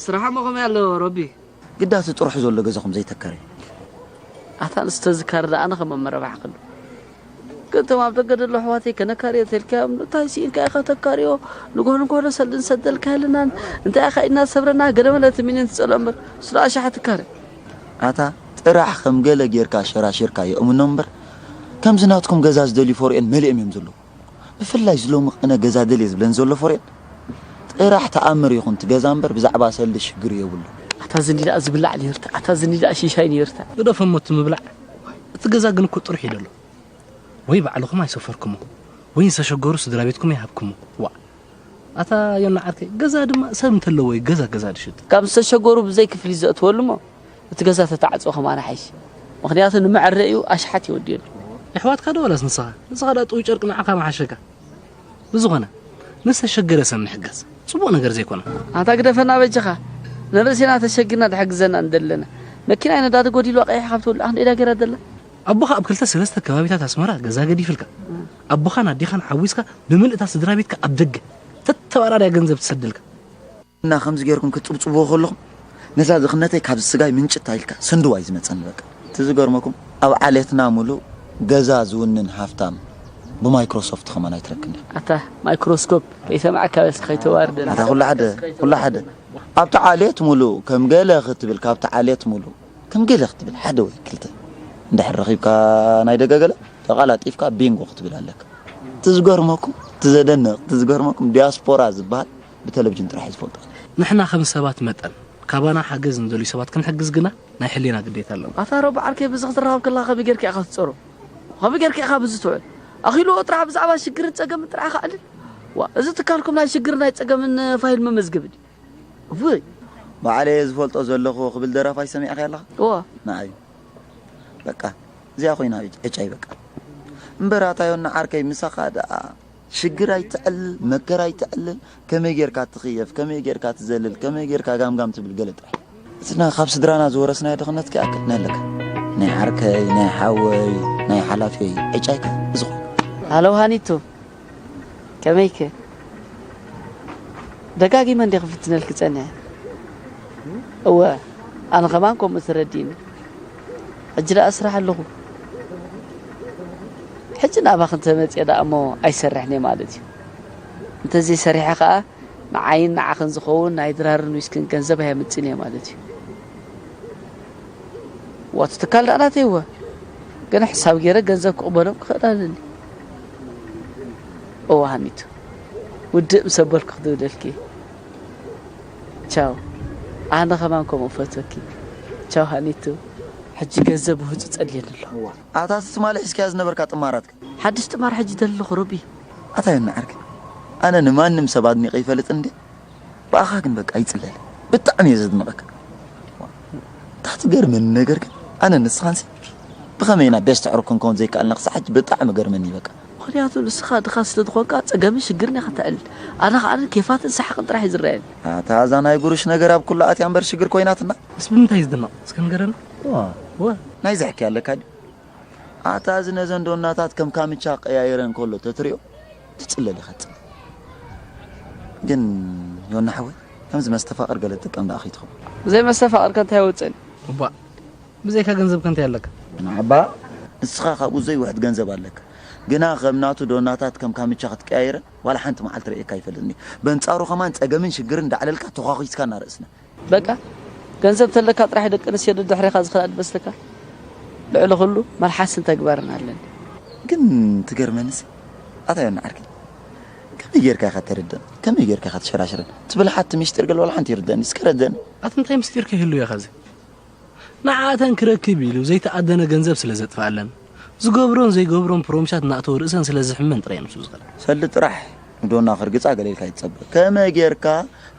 ስራሕ እሞ ከመይ ኣሎ ሮቢ? ግዳ እቲ ጥርሑ ዘሎ ገዛኹም ዘይተከረ። ኣታ ንስተ ዝካር ደኣ ኣነ ከመ መረባሕ ክሉ። ግን እቶም ኣብ ደገ ደሎ ኣሕዋተይ ከነካርዮ ተልካዮም፣ እንታይ ስኢንካ ኢኻ ተካርዮ? ንጎሆ ንጎሆ ሰልዲ ንሰደልካ የለናን። እንታይ ኢኻ ኢድና ዝሰብረና? ገለ መለ እቲ ሚኒን ትጸልኦ እምበር፣ እሱ ደኣ ኣሽሓት ትካረ። ኣታ ጥራሕ ከም ገለ ጌርካ ሸራሺርካ የእምኖ እምበር፣ ከምዚ ናትኩም ገዛ ዝደልዩ ፎርኤን መሊኦም እዮም ዘለዉ። ብፍላይ ዝሎሚ ቅነ ገዛ ደልየ ዝብለን ዘሎ ፎርኤን፣ ጥራሕ ተኣምር ይኹን እቲ ገዛ እምበር ብዛዕባ ሰልዲ ሽግር የብሉ። ኣታ ዝኒ ደኣ ዝብላዕ ነይርታ፣ ኣታ ዝኒ ደኣ ሽሻይ ነይርታ። ግደፎ እሞ እቲ ምብላዕ፣ እቲ ገዛ ግን እኮ ጥርሑ እዩ ደሎ። ወይ ባዕልኹም ኣይሰፈርኩሞ፣ ወይ ዝተሸገሩ ስድራ ቤትኩም ይሃብኩሞ። ዋ ኣታ ዮና ዓርከይ፣ ገዛ ድማ ሰብ እንተለዎ እዩ ገዛ ገዛ ድሽጥ። ካብ ዝተሸገሩ ብዘይ ክፍሊ ዘእትወሉ እሞ እቲ ገዛ ተታዕጾ ከማን ሓይሽ። ምኽንያቱ ንመዐረ እዩ ኣሽሓት ይወድየሉ። የሕዋትካ ዶ ወላስ ንስኻ? ንስኻ ደኣ ጥው ጨርቂ ንዓኻ መሓሸካ። ብዝኾነ ንዝተሸገረ ሰብ ምሕጋዝ ጽቡቕ ነገር ዘይኮነ። ኣታ ግደፈና በጃኻ። ንርእስና ተሸጊርና ድሕግዘና እንደለና። መኪና ነዳዲ ጎዲሉ ቀይሕ ካብ ትብል ኣኽንዴዳ ገይራ ደላ። ኣቦኻ ኣብ ክልተ ሰለስተ ከባቢታት ኣስመራ ገዛ ገዲፍልካ፣ ኣቦኻን ኣዴኻን ሓዊስካ ብምልእታ ስድራ ቤትካ ኣብ ደገ ተተባራርያ ገንዘብ ትሰደልካ። እና ከምዚ ጌርኩም ክትጽብጽብዎ ከለኹም ነዛ ድኽነተይ ካብ ስጋይ ምንጭት ኢልካ ሰንድዋ እዩ ዝመጸኒ። በቃ እቲ ዝገርመኩም ኣብ ዓሌትና ሙሉእ ገዛ ዝውንን ሃፍታም ብማይክሮሶፍት ከማን ኣይትረክብን። ኣታ ማይክሮስኮፕ ከይሰማዕካ በስ ከይተዋርደና። ኣታ ኩሉ ሓደ ኩሉ ሓደ ኣብቲ ዓሌት ሙሉእ ከም ገለ ክትብል ካብቲ ዓሌት ሙሉእ ከም ገለ ክትብል ሓደ ወይ ክልተ እንድሕር ረኺብካ ናይ ደገ ገለ ተቓላጢፍካ ቢንጎ ክትብል ኣለካ። እቲ ዝገርመኩም እቲ ዘደንቕ እቲ ዝገርመኩም ዲያስፖራ ዝበሃል ብቴሌቪዥን ጥራሕ እዩ ዝፈልጦ። ንሕና ከም ሰባት መጠን ካባና ሓገዝ ንደልዩ ሰባት ክንሕግዝ ግና ናይ ሕሊና ግዴታ ኣለና። ኣታ ሮባ ዓርከይ ብዚ ክትራኸብ ከለኻ ከመይ ጌርካ ኢኻ ትጸሮ? ከመይ ጌርካ ኢኻ ብዚ ትውዕል? ኣኺልዎ ጥራሕ ብዛዕባ ሽግርን ጸገምን ጥራሕ ከዕልል። ዋ እዚ ትካልኩም ናይ ሽግር ናይ ጸገምን ፋይል መመዝገቢ ድዩ? ውይ ባዕለየ ዝፈልጦ ዘለኹ ክብል ደራፋይ ሰሚዕካ ኣለኻ? እዋ ንዓዩ በቃ እዚኣ ኮይና ዕጫይ በቃ። እምበር ኣታ ዮና ዓርከይ ምሳኻ ደኣ ሽግር ኣይትዕልል መከራ ኣይትዕልል። ከመይ ጌርካ ትኽየፍ ከመይ ጌርካ ትዘልል ከመይ ጌርካ ጋምጋም ትብል ገለ ጥራሕ። እትና ካብ ስድራና ዝወረስናዮ ድኽነት ክኣክል ናይ ኣለካ ናይ ዓርከይ ናይ ሓወይ ናይ ሓላፊየይ ዕጫይካ እዚ ኮይኑ። ሃለው ሃኒቱ ከመይከ? ደጋጊመ እንዲ ክፍትነልኪ ጸኒሐ። እወ ኣነ ከማን ከምኡ ተረዲእኒ። ሕጂ ደኣ ስራሕ ኣለኹ። ሕጂ ናባኺ እንተመጽየ ደኣ እሞ ኣይሰርሕን እየ ማለት እዩ። እንተዘይሰሪሐ ከኣ ንዓይን ንዓኽን ዝኸውን ናይ ድራርን ዊስክን ገንዘብ ኣየምጽእን እየ ማለት እዩ። ዋቱ ትካል ደኣ ናተይ እወ ግን ሕሳብ ገይረ ገንዘብ ክቕበሎም ክኽእል ኣለኒ። እወ ሃኒቱ ውድእ ምስ ኣበልኩ ክድውለልኪ። ቻው። ኣነ ከማን ከምኡ ፈትወኪ። ቻው ሃኒቱ። ሕጂ ገንዘብ ውህጹ ጸልየኒ ኣሎ። ኣታ እቲ ትማሊ ሒዝካያ ዝነበርካ ጥማራትካ ሓድሽ ጥማር ሕጂ ደለኹ ሮቢ። ኣታ ዮና ዓርከይ ኣነ ንማንም ሰብ ኣድኒቐ ይፈልጥ እንዴ። ብኣኻ ግን በቃ ይጽለል። ብጣዕሚ እየ ዘድንቐካ። እታ ትገርመኒ ነገር ግን ኣነ ንስኻንሲ ብኸመይ ኢና ቤስት ዕሩክ ክንከውን ዘይከኣልና ክሳዕ ሕጂ ብጣዕሚ ገርመኒ በቃ። ምኽንያቱ ንስኻ ድኻ ስለ ዝኾንካ ጸገምን ሽግርን ኢኻ ተዕልል። ኣነ ኸኣ ኬፋትን ሰሓቕን ጥራሕ እዩ ዝረኣየኒ። ኣታ እዛ ናይ ጉሩሽ ነገር ኣብ ኩሉ ኣትያ እምበር ሽግር ኮይናትና። ምስ ብምንታይ ዝድነቕ እስከ ንገረኒ። ዋ ዋ ናይ ዘሕኪ ኣለካ ድዩ? ኣታ እዚ ነዘን ዶናታት ከም ካምቻ ቀያይረን ከሎ ተትሪኦ ትጽለል ኢኻ ትጽለል። ግን ዮና ሓወይ ከምዚ መስተፋቕር ገለ ትጥቀም ደኣ ከይትኸውን። ብዘይ መስተፋቕር ከ እንታይ ወጽእን? እባ ብዘይካ ገንዘብ ከ እንታይ ኣለካ? ንዓባ ንስኻ ካብኡ ዘይውሕድ ገንዘብ ኣለካ። ግና ከም ናቱ ዶናታት ከም ካምቻ ክትቀያይረን ዋላ ሓንቲ መዓልቲ ርእየካ ኣይፈልጥን እየ። በንጻሩ ከማን ጸገምን ሽግርን እንዳዕለልካ ተዃኺስካና ርእስና። በቃ ገንዘብ ተለካ ጥራሕ ደቂ ኣንስትዮ ደድሕሬኻ ዝኽዳ ድመስለካ? ልዕሊ ኩሉ መልሓስን ተግባርን ኣለኒ። ግን ትገርመንስ ኣታ ዮና ዓርከይ ከመይ ጌርካ ኢኻ ተርድእን ከመይ ጌርካ ኢኻ ትሸራሽረን ትብል ሓቲ ሚስጢር ገለ ዋላ ሓንቲ ይርደእኒ እስከ ረደኒ። ኣቲ እንታይ ምስጢር ከይህሉ እያ ኻዚ ንዓኣተን ክረክብ ኢሉ ዘይተኣደነ ገንዘብ ስለ ዘጥፍኣለን ዝገብሮን ዘይገብሮን ፕሮሚሳት እናእተወ ርእሰን ስለ ዝሕመን ጥራይ ንሱ ዝኸዳ። ሰልዲ ጥራሕ ንዶና ክርግጻ ገለ ኢልካ ይትጸበ ከመይ ጌርካ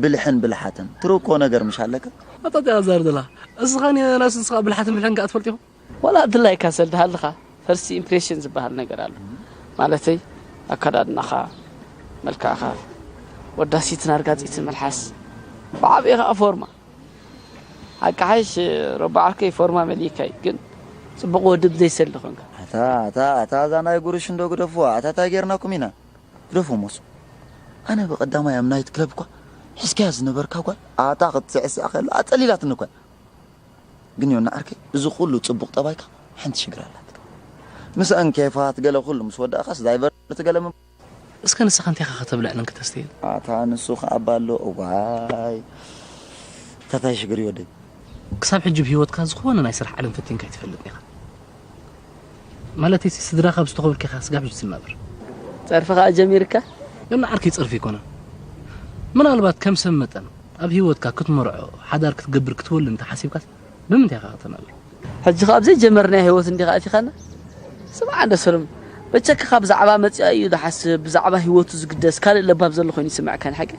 ብልሕን ብልሓትን ትርኮ ነገር ምሽ ኣለካ። ኣታ ዛር ደላ እስኻ ንናስ ንስኻ ብልሓትን ብልሕን ከኣ ትፈልጥ ኢኹም። ዋላ ድላይካ ሰልዲ ሃልኻ ፈርስት ኢምፕሬሽን ዝበሃል ነገር ኣሎ ማለተይ ኣካዳድናኻ መልክዕኻ ወዳሲትን ኣርጋጺትን መልሓስ ብዓብየ ኸኣ ፎርማ ሓቂ ሓይሽ ረባዓርከይ ፎርማ መሊእካ እዩ ግን ጽቡቕ ወዲ ብዘይሰሊ ኾንካ ኣታ ኣታ ኣታ እዛ ናይ ጉርሽ እንዶ ግደፍዋ ኣታ እንታይ ጌርናኩም ኢና ግደፍዎ ሞስ ኣነ ብቐዳማይ ኣብ ናይት ክለብ እኳ ሒዝካያ ዝነበርካ ጓል ኣታ ክትስዕስዕ ከላ ኣጸሊላትኒ እኳ። ግን ዮና ዓርከይ፣ እዚ ኩሉ ጽቡቕ ጠባይካ ሓንቲ ሽግር ኣላትካ። ምስኣን ኬፋት ገለ ኩሉ ምስ ወዳእካስ ዳይቨርት ገለ ምን እስከ ንስኻ እንታይ ኢኻ ከተብልዕንን ከተስተይን? ኣታ ንሱ ኸኣ ባሎ፣ እዋይ። ታታይ ሽግር እዩ ወደይ። ክሳብ ሕጂ ብህይወትካ ዝኾነ ናይ ስራሕ ዓለም ፈቲንካ ኣይትፈልጥን ኢኻ። ማለተይሲ ስድራኻ ብዝተኸብርካ ኢኻ ስጋብ ሕጂ ትናበር። ጸርፊ ኸኣ ጀሚርካ? ዮና ዓርከይ ጸርፊ ኣይኮነን። ምናልባት ከም ሰብ መጠን ኣብ ህይወትካ ክትመርዖ፣ ሓዳር ክትገብር፣ ክትወልድ እንተሓሲብካስ ብምንታይ ኢኻ ከተናብር? ሕጂ ኸኣ ኣብ ዘይጀመርናዮ ህይወት እንዲኻ ኣቲኻና? ስማዕ እንዶ ሰለሙን፣ በቸክኻ ብዛዕባ መጺኣ እዩ ዝሓስብ፣ ብዛዕባ ህይወቱ ዝግደስ ካልእ ለባም ዘሎ ኮይኑ ይስምዐካ ንሓቂ?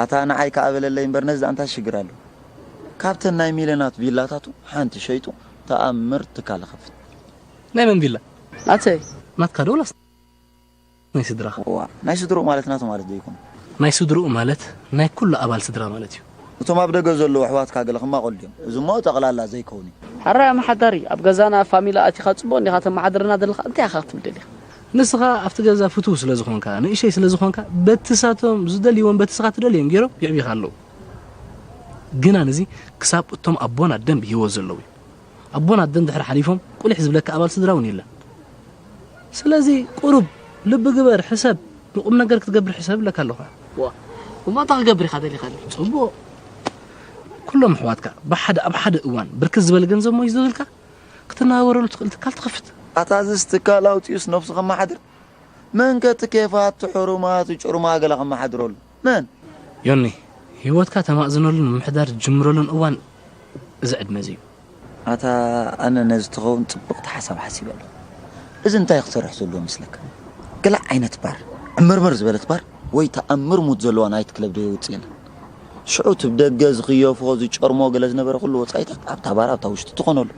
ኣታ ንዓይ ከኣ በለለይ እምበር ነዚ ደኣ እንታይ ሽግር ኣሎ? ካብተን ናይ ሚልዮናት ቪላታቱ ሓንቲ ሸይጡ ተኣምር ትካል ይኸፍት። ናይ መን ቪላ? ናተይ። ናትካ ዶ ወላስ ናይ ስድራኻ? እዋ፣ ናይ ስድርኡ ማለት ናቱ ማለት ዶ ይኮን? ናይ ስድርኡ ማለት ናይ ኩሉ ኣባል ስድራ ማለት እዩ። እቶም ኣብ ደገ ዘለዉ ኣሕዋትካ ገለ ክማቐሉ ድዮም? እዚ እሞ ጠቕላላ ዘይከውን እዩ። ሕራይ ኣመሓዳሪ፣ ኣብ ገዛና ፋሚላ ኣቲኻ ጽቡቕ እንዲኻ ተመሓድረና ዘለኻ፣ እንታይ ኢኻ ክትብል ደሊኻ? ንስኻ ኣብቲ ገዛ ፍቱው ስለ ዝኾንካ፣ ንእሸይ ስለ ዝኾንካ፣ በቲ ሳቶም ዝደልይዎን በቲ ስኻ ትደልዮን ገይሮም የዕብዩኻ ኣለዉ። ግና ነዚ ክሳብ እቶም ኣቦን ኣደን ብህይወት ዘለዉ እዩ። ኣቦን ኣደን ድሕሪ ሓሊፎም ቁሊሕ ዝብለካ ኣባል ስድራ እውን የለን። ስለዚ ቁሩብ ልቢ ግበር፣ ሕሰብ፣ ንቁም ነገር ክትገብር ሕሰብ እብለካ ኣለኹ። ዋ፣ እሞ እንታይ ክገብር ኢኻ ደሊኻኒ? ጽቡቕ። ኩሎም ኣሕዋትካ ብሓደ ኣብ ሓደ እዋን ብርክት ዝበለ ገንዘብ ሞ እዩ ዝብልካ ክትነባበረሉ ትኽእል ትካል ትኸፍት። ኣታ እዚስ ትካል ኣውጺኡስ ነብሱ ከመሓድር? መን ከ እቲ ኬፋት፣ እቲ ሕሩማት፣ እቲ ጭሩማ ገለ ከመሓድረሉ? መን? ዮኒ፣ ህይወትካ ተማእዝነሉን ምምሕዳር ትጅምረሉን እዋን እዚ ዕድመ እዚ እዩ። ኣታ ኣነ ነዚ ትኸውን ጽብቕቲ ሓሳብ ሓሲበ ኣለኹ። እዚ እንታይ ክሰርሕ ዘለዎ መስለካ? ገለ ዓይነት ባር፣ ዕምርምር ዝበለት ባር ወይ ተኣምር ሙድ ዘለዋ ናይት ክለብ ዶ የውጽእ የለን? ሽዑ እቲ ብደገ ዝኽየፎ ዝጨርሞ ገለ ዝነበረ ኩሉ ወጻኢታት ኣብታ ባር ኣብታ ውሽጢ ትኾነሉ።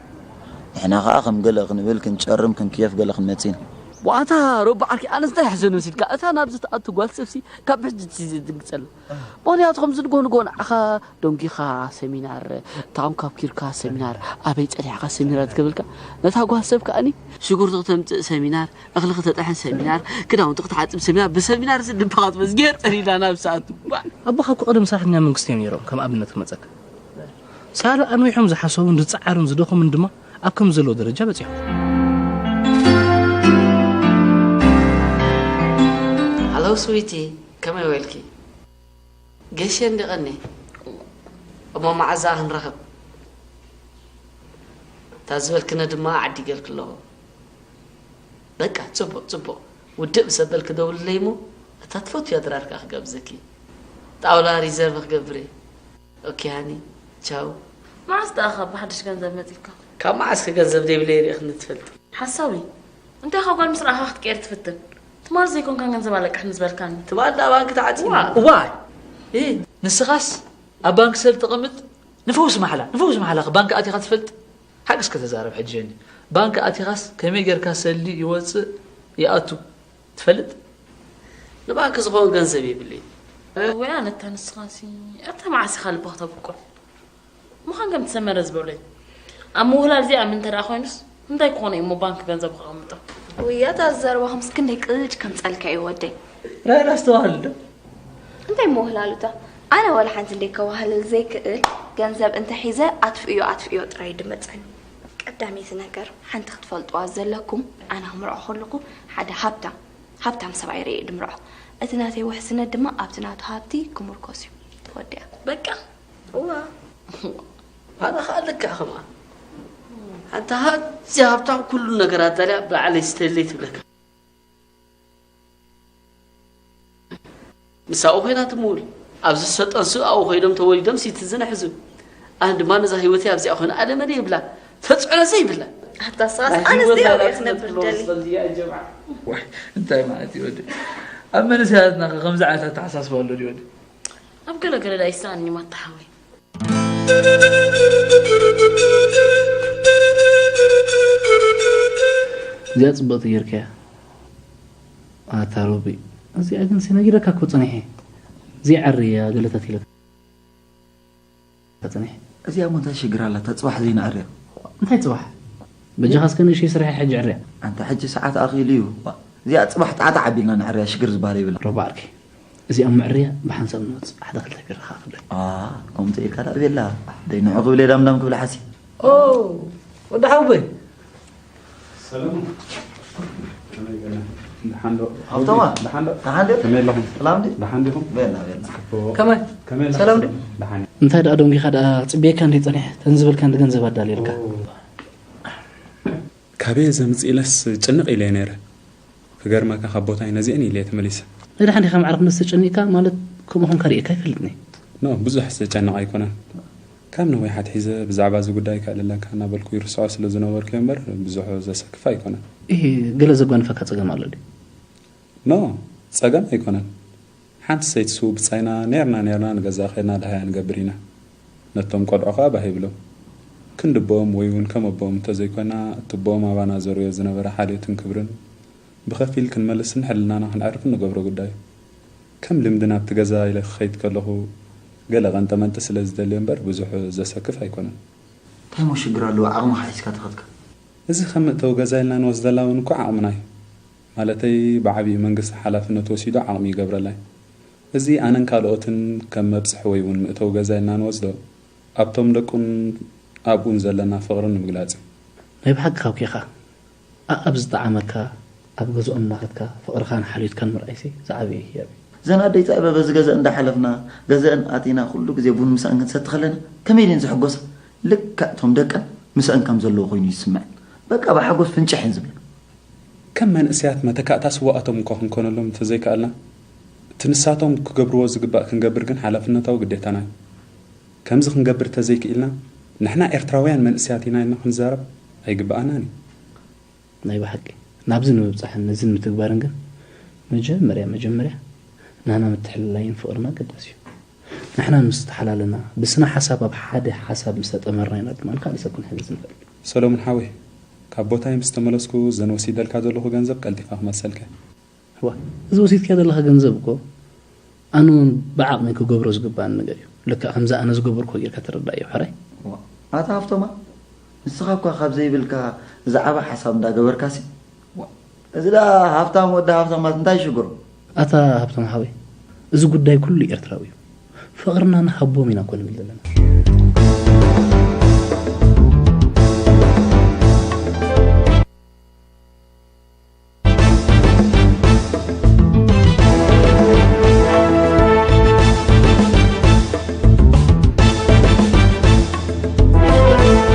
ንሕና ኸኣ ከም ገለ ክንብል ክንጨርም ክንክየፍ ገለ ክንመጽእ ኢና። ዋታ ሮባ ዓርኪ ኣነስ እንታይ ይሕዘኒ መሲልካ? እታ ናብዚ ትኣቱ ጓል ሰብሲ ካብ ሕጂ ትዝድንግጸላ። ምኽንያቱ ከምዚ ንጎ ንጎ ንዓኻ ደንጊኻ ሰሚናር፣ እታ ውን ካብ ኪርካ ሰሚናር፣ ኣበይ ጸኒሕካ ሰሚናር ትገብልካ? ነታ ጓል ሰብ ከኣኒ ሽጉርቲ ክተምጽእ ሰሚናር፣ እኽሊ ክተጥሕን ሰሚናር፣ ክዳውንቲ ክትሓጽብ ሰሚናር፣ ብሰሚናር እዚ ድባኻ ትመዝጌር ጸኒሕና ናብ ሰዓት። ኣቦኻ እኮ ቀደም ሰራሕተኛ መንግስቲ እዮም ነይሮም፣ ከም ኣብነት ክመጸካ። ሳላ ኣንዊሖም ዝሓሰቡን ዝጸዓሩን ዝደኸሙን ድማ ኣብ ከም ዘለዎ ደረጃ በጺሖም። ሃሎ ስዊቲ፣ ከመይ ውዒልኪ? ገሸ እንዲ ቀኒ። እሞ መዓዝ ደኣ ክንራኸብ? እታ ዝበልክነ ድማ ዓዲገልኪ ኣለኹ። በቃ፣ ጽቡቕ፣ ጽቡቕ። ውድእ ምስ ኣበልኪ ደውልለይ እሞ፣ እታ ትፈትውያ ድራር ከኣ ክጋብዘኪ። ጣውላ ሪዘርቭ ክገብር እየ። ኦኬ ሃኒ፣ ቻው። መዓስ ደኣ ካብ ብሓድሽ ገንዘብ መጺእካ? ካብ መዓስ ከ ገንዘብ ዘይብለይ ርኢኽኒ ትፈልጢ? ሓሳዊ፣ እንታይ ኢኻ ጓል ምስ ረኣኻ ክትቅየር ትፍትን? ትማል ዘይኮንካ ገንዘብ ኣለቅሕኒ ዝበልካኒ። ትማል እንዳ ባንክ ተዓጺና። ዋ። እዋይ! እ፣ ንስኻስ ኣብ ባንክ ሰብ ተቐምጥ? ንፈውስ ማሕላ፣ ንፈውስ ማሕላ ባንክ ኣቲኻ ትፈልጥ? ሓቂ እስከ ተዛረብ ሕጂ ጀኒ። ባንክ ኣቲኻስ ከመይ ጌርካ ሰልዲ ይወጽእ ይኣቱ ትፈልጥ? ንባንክ ዝኾን ገንዘብ የብለይ። እወ፣ ኣነታ ንስኻሲ፣ ኣታ መዓስ ኢኻ ልብኻ ተብቁዕ? ምዃን ከም ትሰመረ ዝበሎ እዩ። ኣብ ምውህላል እዚኣ ምን እንተ ደኣ ኮይኑስ፣ እንታይ ክኾነ እዩ እሞ ባንክ ገንዘቡ ከቐምጦ? ውይ፣ ኣታ እዚ ዘረባኹምስ ክንደይ ቅጭ ከምጸልካ እዩ ወደይ። ራይና ኣስተውዓል እንዶ። እንታይ ምውህላሉታ? ኣነ ወላ ሓንቲ እንደ ከዋህልል ዘይክእል ገንዘብ እንተ ሒዘ ኣጥፍእዮ፣ ኣጥፍእዮ ጥራይ ድመጸኒ። ቀዳመይቲ ነገር ሓንቲ ክትፈልጥዋ ዘለኩም፣ ኣነ ክምርዖ ከለኹ ሓደ ሃብታም፣ ሃብታም ሰብኣይ ርእየ ድምርዖ። እቲ ናተይ ውሕስነት ድማ ኣብቲ ናቱ ሃብቲ ክምርኮስ እዩ። ተወዲኣ። በቃ። እዋ። ኣነ ኸኣ ልክዕ ከምኣ። ሓንቲ ኣዝያ ሃብታም ኩሉ ነገር ኣዳልያ ብዓለይ ስተለይ ትብለካ። ምስ ኣብኡ ኮይና ትምውል። ኣብዚ ዝሰጠንሱ ኣብኡ ኮይኖም ተወሊዶም ሲቲዝን ኣሕዙ። ኣነ ድማ ነዛ ህይወተይ ኣብዚኣ ኮይነ ኣለመደ ይብላ። ተጽዕኖ ዘይብላ። ኣታ ሳስ ናይ ኣነስ ህይወት ደው ናይና ክነብር ትነጥሎ ደሊ። መስፈል ድያ ጀማዓ? ዋይ፣ እንታይ ማለት እዩ ወዲ? ኣብ መንእሰያትና ከ ከምዚ ዓይነት ኣተሓሳስባ ኣሎ ድዩ ወዲ? ኣብ ገለ ገለ ዳኣ ይስኣን እዩ ማታ ሓወይ። እዚኣ ጽብቕቲ ጌርካያ። ኣታ ሮቢ፣ እዚኣ ግን ነጊረካ እኮ ጸኒሐ። ዘይዓርያ ገለታት ኢለካ ጸኒሐ። እዚኣ እሞ እንታይ ሽግር ኣላታ? ጽባሕ ዘይንዕርያ። እንታይ ጽባሕ? በጃኻ እስከ ንእሽተይ ስርሐ ሕጂ ዕርያ። ኣንታ ሕጂ ሰዓት ኣኺሉ እዩ። እዚኣ ጽባሕ ጣዕጣዕ ኣቢልና ንዕርያ፣ ሽግር ዝበሃል የብላ። ሮባ ዓርከይ፣ እዚኣ ምዕርያ ብሓንሳብ ንወፅእ፣ ሓደ ክልተ ቢራ ከዓ ክብለካ። ከምኡ ኢልካ ዳ ቤላ ደይ ንዑ ክብል እየ ዳምዳም ክብል ሓሲ ኦ፣ ወዲ ሓውበይ። ሰለሙን፣ ከመይ ገለ? ደሓን ዶ? ሃብቶማ፣ ደሓን ዶ? ደሓን ዶ? ከመይ ኣለኹም? ሰላም ዲ? ደሓን ዲኹም? ቤላ ቤላ እኮ ከመይ? ከመይ ኣለኹም? ሰላም ዲ? ደሓን እየ። እንታይ ደኣ ደንጊኻ ደኣ ክፅበየካ እንዲ ፀኒሐ፣ ተን ዝበልካ እንዲ ገንዘብ ኣዳልየልካ። ካበየ ዘምፅእ ኢለስ ጭንቕ ኢለ ነይረ። ክገርመካ ካብ ቦታይ ነዚአን ኢለ እየ ተመሊሰ። ንድሓን ዲኻ ማዕረ ክንደስ ተጨኒቕካ ማለት ከምኡ ኾንካ ርኢካ ኣይፈልጥን እየ። ኖ ብዙሕ ዘጨንቕ ኣይኮነን። ካብ ነዊሕ ኣትሒዘ ብዛዕባ እዚ ጉዳይ ከዕልለካ እናበልኩ ይርስዖ ስለ ዝነበርኩ እየ እምበር ብዙሕ ዘሰክፍ ኣይኮነን። ይህ ገለ ዘጓንፈካ ጸገም ኣሎ ድዩ? ኖ ጸገም ኣይኮነን። ሓንቲ ሰይቲ ስው ብጻይና ኔርና ኔርና ንገዛ ኸድና ደሃያ ንገብር ኢና። ነቶም ቆልዑ ኸኣ ባህ ይብሎም። ክንዲ ኣቦኦም ወይ እውን ከም ኣቦኦም እንተዘይኮና እቲ ኣቦኦም ኣባና ዘርእዮ ዝነበረ ሓልዮትን ክብርን ብኸፊል ክንመልስን ሕልናና ክንዕርፍን ንገብሮ ጉዳይ እዩ። ከም ልምዲ ናብቲ ገዛ ኢለ ክኸይድ ከለኹ ገለ ቀንጠመንጢ ስለ ዝደሊ እምበር ብዙሕ ዘሰክፍ ኣይኮነን። እንታይ ሞ ሽግር ኣለዎ ዓቕምኻ ሒዝካ ተኸድካ እዚ ከም መእተዊ ገዛ ኢልና ንወስደላ እውን እኮ ዓቕምና እዩ። ማለተይ ብዓብዩ መንግስቲ ሓላፍነት ወሲዱ ዓቕሚ ይገብረላ እዩ። እዚ ኣነን ካልኦትን ከም መብፅሒ ወይ እውን መእተዊ ገዛ ኢልና ንወስዶ ኣብቶም ደቁን ኣብኡን ዘለና ፍቕሪ ንምግላፅ እዩ። ናይ ብሓቂ ካብኪኻ ኣኣብ ዝጠዓመካ ኣብ ገዝኦም እናኸድካ ፍቕርኻን ሓልዮትካን ምርኣይሲ ዝዓበየ ህያብ እዩ። እዘን ኣደይ ፃዕበ በዚ ገዘ እንዳሓለፍና ገዘአን ኣቲና ኩሉ ግዜ ቡን ምሳእን ክንሰቲ ከለና ከመይ ኢለን ዝሕጎሳ ልክዕ እቶም ደቀን ምስአን ከም ዘለዎ ኮይኑ ይስምዐን በቃ ብሓጎስ ፍንጭሕ እየን ዝብላ ከም መንእሰያት መተካእታ ስዋኣቶም እኳ ክንኮነሎም እንተዘይከኣልና እቲ ንሳቶም ክገብርዎ ዝግባእ ክንገብር ግን ሓላፍነታዊ ግዴታና እዩ። ከምዚ ክንገብር እንተዘይክኢልና ንሕና ኤርትራውያን መንእሰያት ኢና ኢልና ክንዛረብ ኣይግበኣናን እዩ። ናይ ብሓቂ ናብዚ ንምብፃሕን ነዚ ንምትግባርን ግን መጀመርያ መጀመርያ ናህና ምትሕልላይን ፍቕርን ኣገዳሲ እዩ። ንሕና ምስ ተሓላለና ብስነ ሓሳብ ኣብ ሓደ ሓሳብ ምስ ተጠመርና ኢና ድማ ንካልእ ሰብ ክንሕግዝ ንኽእል። ሰሎሙን ሓወይ ካብ ቦታይ ምስ ተመለስኩ ዘን ወሲደልካ ዘለኹ ገንዘብ ቀልጢፋ ክመልሰልካ እየ። እዋ እዚ ወሲድካዮ ዘለኻ ገንዘብ እኮ ኣነ እውን ብዓቕመይ ክገብሮ ዝግባኣኒ ነገር እዩ። ልክዕ ከምዚ ኣነ ዝገበርኩ ጌርካ ተረዳእዮ ሕራይ። ኣታ ሃፍቶማ ንስኻ እኳ ካብ ዘይብልካ ዝዓበ ሓሳብ እንዳገበርካሲ እዚ ዳ ሃፍታም ወዲ ሃፍታማት እንታይ ይሽግሮ ኣታ ሃብቶም ሓወይ እዚ ጉዳይ ኩሉ ኤርትራዊ እዩ። ፍቕርና ንሃቦም ኢና እኮ ንብል ዘለና።